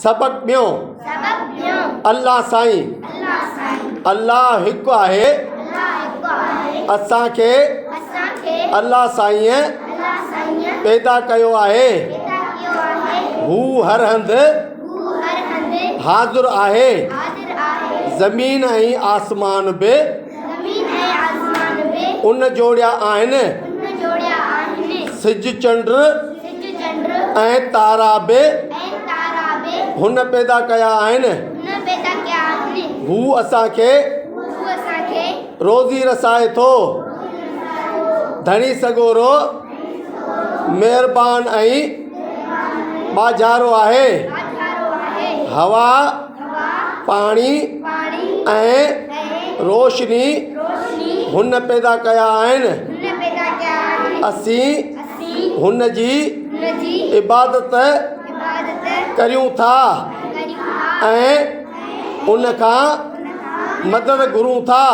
سبق ٻيون. الله سائين. الله هڪ آهي. اسان کي الله سائينء پيدا ڪيو آهي. هو هر هنڌ حاضر آهي. زمين ۽ آسمان به ان جوڙيا آهن. سج چنڊ ۽ تارا به هن پيدا ڪيا آهن. هو اسان کي روزي رسائي ٿو. ڌڻي سڳورو مهربان ۽ ٻاجهارو آهي. هوا، پاڻي ۽ روشني هن پيدا ڪيا آهن. اسين هن جي عبادت ڪريون ٿا ۽ ان کان مدد گهرون ٿا.